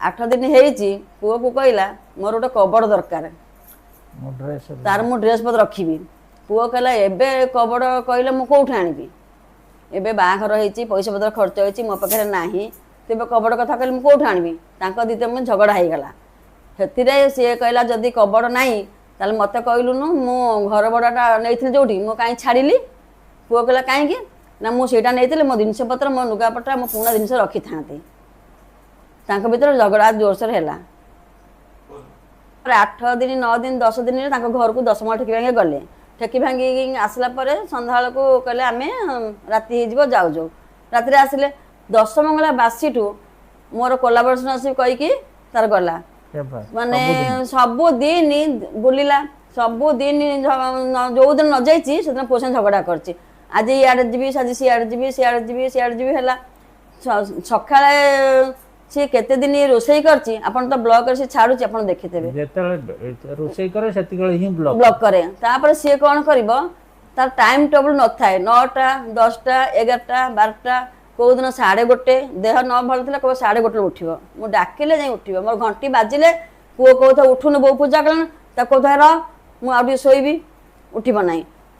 8 ଦିନ ହେଇଛି, ପୁଅକୁ କହିଲା ମୋର ଗୋଟେ କବଡ଼ ଦରକାର, ମୋ ଡ୍ରେସ୍ ତାର ମୁଁ ଡ୍ରେସ୍ ପତ୍ର ରଖିବି। ପୁଅ କହିଲା ଏବେ କବଡ଼ କହିଲେ ମୁଁ କେଉଁଠୁ ଆଣିବି? ଏବେ ବାହାଘର ହେଇଛି, ପଇସା ପତ୍ର ଖର୍ଚ୍ଚ ହେଇଛି, ମୋ ପାଖରେ ନାହିଁ, ତେବେ କବଡ଼ କଥା କହିଲେ ମୁଁ କେଉଁଠୁ ଆଣିବି? ତାଙ୍କ ଦ୍ୱିତୀୟ ମୁଁ ଝଗଡ଼ା ହେଇଗଲା। ସେଥିରେ ସିଏ କହିଲା ଯଦି କବଡ଼ ନାହିଁ ତାହେଲେ ମୋତେ କହିଲୁନୁ, ମୁଁ ଘର ଭଡ଼ାଟା ନେଇଥିଲି ଯେଉଁଠି, ମୁଁ କାହିଁ ଛାଡ଼ିଲି? ପୁଅ କହିଲା କାହିଁକି? ନା ମୁଁ ସେଇଟା ନେଇଥିଲି, ମୋ ଜିନିଷପତ୍ର, ମୋ ଲୁଗାପଟା, ମୋ ପୁରୁଣା ଜିନିଷ ରଖିଥାନ୍ତି। ତାଙ୍କ ଭିତରେ ଝଗଡ଼ା ଜୋରସୋର ହେଲା। 8 ଦିନ, 9 ଦିନ, 10 ଦିନରେ ତାଙ୍କ ଘରକୁ ଦଶମଙ୍ଗଳା ଠେକି ଭାଙ୍ଗି ଗଲେ। ଠେକି ଭାଙ୍ଗିକି ଆସିଲା ପରେ ସନ୍ଧ୍ୟାବେଳକୁ କହିଲେ ଆମେ ରାତି ହେଇଯିବ ଯାଉଛୁ। ରାତିରେ ଆସିଲେ। ଦଶମଙ୍ଗଳା ବାସିଠୁ ମୋର କୋଲାବରେସନ ଅଛି କହିକି ତାର ଗଲା, ମାନେ ସବୁଦିନ ବୁଲିଲା, ସବୁଦିନ। ଯୋଉଦିନ ନ ଯାଇଛି ସେଦିନ ପୁଅ ସାଙ୍ଗେ ଝଗଡ଼ା କରିଛି। ଆଜି ଇଆଡ଼େ ଯିବି, ଆଜି ସିଆଡ଼େ ଯିବି, ସିଆଡ଼େ ଯିବି, ସିଆଡ଼େ ଯିବି ହେଲା। ସକାଳେ ସିଏ କେତେ ଦିନ ରୋଷେଇ କରିଛି, ଆପଣ ତ ବ୍ଲକରେ ସେ ଛାଡୁଛି, ଆପଣ ଦେଖିଥିବେ। ଯେତେବେଳେ ରୋଷେଇ କରେ ସେତିକିବେଳେ ହିଁ ବ୍ଲକ୍ କରେ। ତାପରେ ସିଏ କ'ଣ କରିବ, ତାର ଟାଇମ୍ ଟେବୁଲ୍ ନଥାଏ। 9ଟା, 10ଟା, 11ଟା, 12ଟା, କେଉଁଦିନ 1:30। ଦେହ ନ ଭଲ ଥିଲେ କେବେ 1:30 ଉଠିବ, ମୁଁ ଡାକିଲେ ଯାଇ ଉଠିବ। ମୋର ଘଣ୍ଟି ବାଜିଲେ ପୁଅ କହୁଥିବ ଉଠୁନୁ, ବୋଉ ପୂଜା କଲାଣି। ତାକୁ କହୁଥାଏ ର, ମୁଁ ଆଉ ଟିକେ ଶୋଇବି, ଉଠିବ ନାହିଁ।